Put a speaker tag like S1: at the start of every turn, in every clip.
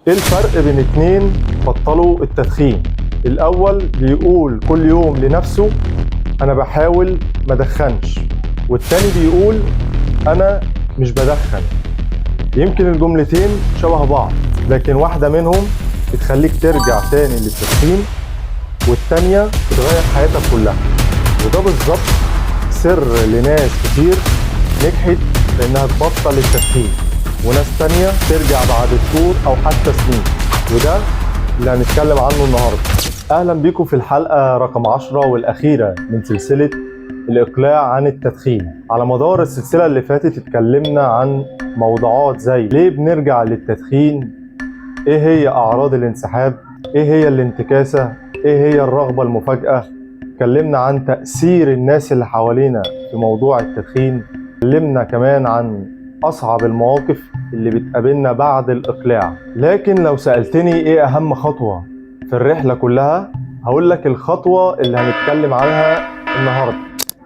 S1: ايه الفرق بين اتنين بطلوا التدخين؟ الاول بيقول كل يوم لنفسه انا بحاول ما ادخنش، والتاني بيقول انا مش بدخن. يمكن الجملتين شبه بعض، لكن واحدة منهم بتخليك ترجع تاني للتدخين، والتانية بتغير حياتك كلها. وده بالظبط سر لناس كتير نجحت في انها تبطل التدخين، وناس تانية ترجع بعد شهور او حتى سنين. وده اللي هنتكلم عنه النهاردة. اهلا بيكم في الحلقة رقم 10 والاخيرة من سلسلة الاقلاع عن التدخين. على مدار السلسلة اللي فاتت اتكلمنا عن موضوعات زي ليه بنرجع للتدخين، ايه هي اعراض الانسحاب، ايه هي الانتكاسة، ايه هي الرغبة المفاجئة. اتكلمنا عن تأثير الناس اللي حوالينا في موضوع التدخين. اتكلمنا كمان عن أصعب المواقف اللي بتقابلنا بعد الإقلاع. لكن لو سألتني إيه أهم خطوة في الرحلة كلها، هقول لك الخطوة اللي هنتكلم عنها النهاردة.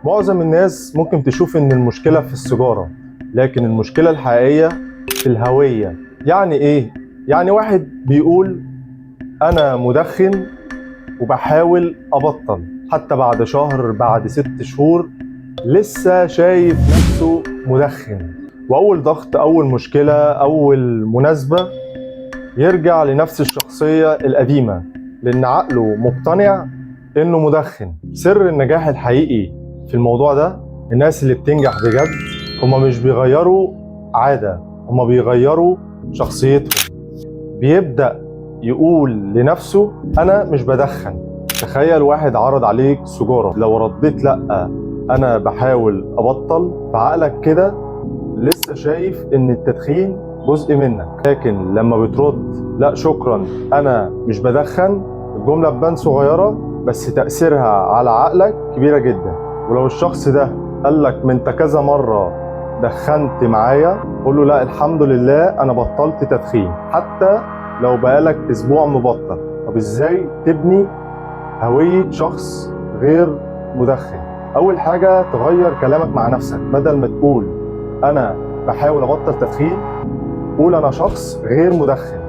S1: معظم الناس ممكن تشوف إن المشكلة في السيجارة، لكن المشكلة الحقيقية في الهوية. يعني إيه؟ يعني واحد بيقول أنا مدخن وبحاول أبطل، حتى بعد شهر، بعد 6 شهور، لسه شايف نفسه مدخن. وأول ضغط، أول مشكلة، أول مناسبة، يرجع لنفس الشخصية القديمة، لأن عقله مقتنع إنه مدخن. سر النجاح الحقيقي في الموضوع ده، الناس اللي بتنجح بجد هما مش بيغيروا عادة، هما بيغيروا شخصيتهم. بيبدأ يقول لنفسه أنا مش بدخن. تخيل واحد عرض عليك سجارة، لو رديت لأ أنا بحاول أبطل، فعقلك كده لسه شايف إن التدخين جزء منك. لكن لما بترد لا شكرا أنا مش بدخن، الجملة تبان صغيرة بس تأثيرها على عقلك كبيرة جدا. ولو الشخص ده قال لك ما انت كذا مرة دخنت معايا، قول له لا الحمد لله أنا بطلت تدخين، حتى لو بقالك أسبوع مبطل. طب إزاي تبني هوية شخص غير مدخن؟ أول حاجة تغير كلامك مع نفسك. بدل ما تقول أنا بحاول أبطل تدخين، قول أنا شخص غير مدخن.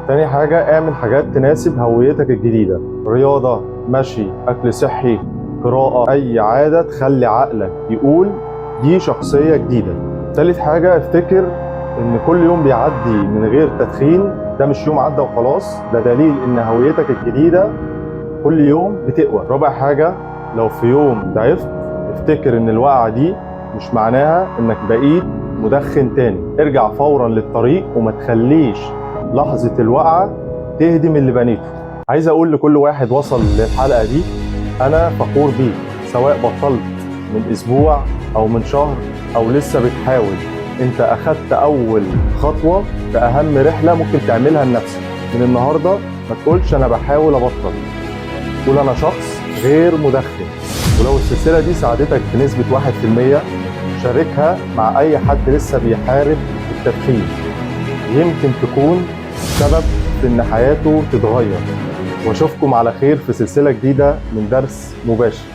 S1: تاني حاجة، اعمل حاجات تناسب هويتك الجديدة: رياضة، مشي، أكل صحي، قراءة، أي عادة تخلي عقلك يقول دي شخصية جديدة. تالت حاجة، افتكر إن كل يوم بيعدي من غير تدخين ده مش يوم عدى وخلاص، ده دليل إن هويتك الجديدة كل يوم بتقوى. رابع حاجة، لو في يوم ضعفت، افتكر إن الوقعة دي مش معناها إنك بقيت مدخن تاني. ارجع فورا للطريق وما تخليش لحظة الوقعة تهدم اللي بنيته. عايز أقول لكل واحد وصل للحلقة دي، أنا فخور بيك، سواء بطلت من أسبوع أو من شهر أو لسه بتحاول. أنت أخدت أول خطوة في أهم رحلة ممكن تعملها لنفسك. من النهاردة ما تقولش أنا بحاول أبطل، قول أنا شخص غير مدخن. ولو السلسلة دي ساعدتك بنسبة 1%، شاركها مع أي حد لسه بيحارب التدخين. يمكن تكون سبب في إن حياته تتغير. واشوفكم على خير في سلسلة جديدة من درس مباشر.